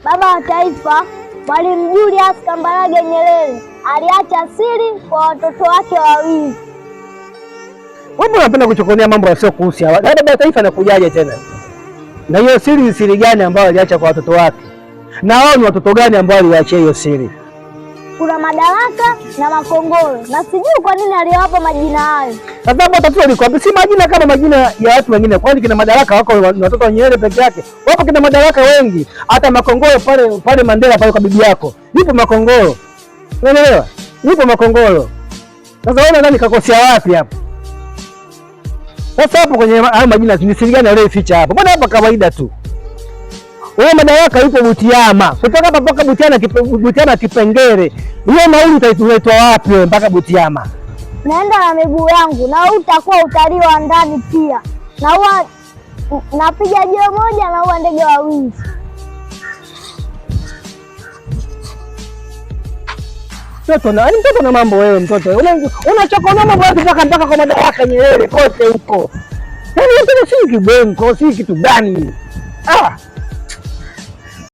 Baba wa Taifa Mwalimu Julius Kambarage Nyerere aliacha siri kwa watoto wake wawili. Wewe unapenda kuchokonea mambo yasiyokuhusu. Baba wa Taifa anakujaje tena? Na hiyo siri ni siri gani ambayo aliacha kwa watoto wake? Na wao ni watoto gani ambao aliwaachia hiyo siri? Kuna Madaraka na Makongoro, na sijui kwa nini aliwapa majina hayo. Sasa hapo tatizo liko wapi? Si majina kama majina ya watu wengine. Kwani kina Madaraka wako ni watoto wa Nyerere peke yake? Wapo kina Madaraka wengi. Hata Makongoro pale pale Mandela pale kwa bibi yako. Yupo Makongoro. Unaelewa? Yupo Makongoro. Sasa wewe nadhani kakosea wapi hapo? Sasa hapo kwenye hayo majina ni siri gani aliyoficha hapo? Mbona hapa kawaida tu. Wewe Madaraka yupo Butiama. Kutoka hapa mpaka Butiama Butiama Kipengere. Hiyo nauli utaitoa wapi wewe mpaka Butiama? Naenda na miguu yangu, na huu utakuwa utalii wa ndani pia, na huwa napiga jiwe moja na huwa ndege wawili. Mtoto na yaani mtoto na mambo wewe mtoto. Unachokonoa mambo yako mpaka kwa Madaraka Nyerere kote huko. Yaani mtoto si kibwenko, si kitu gani? Ah.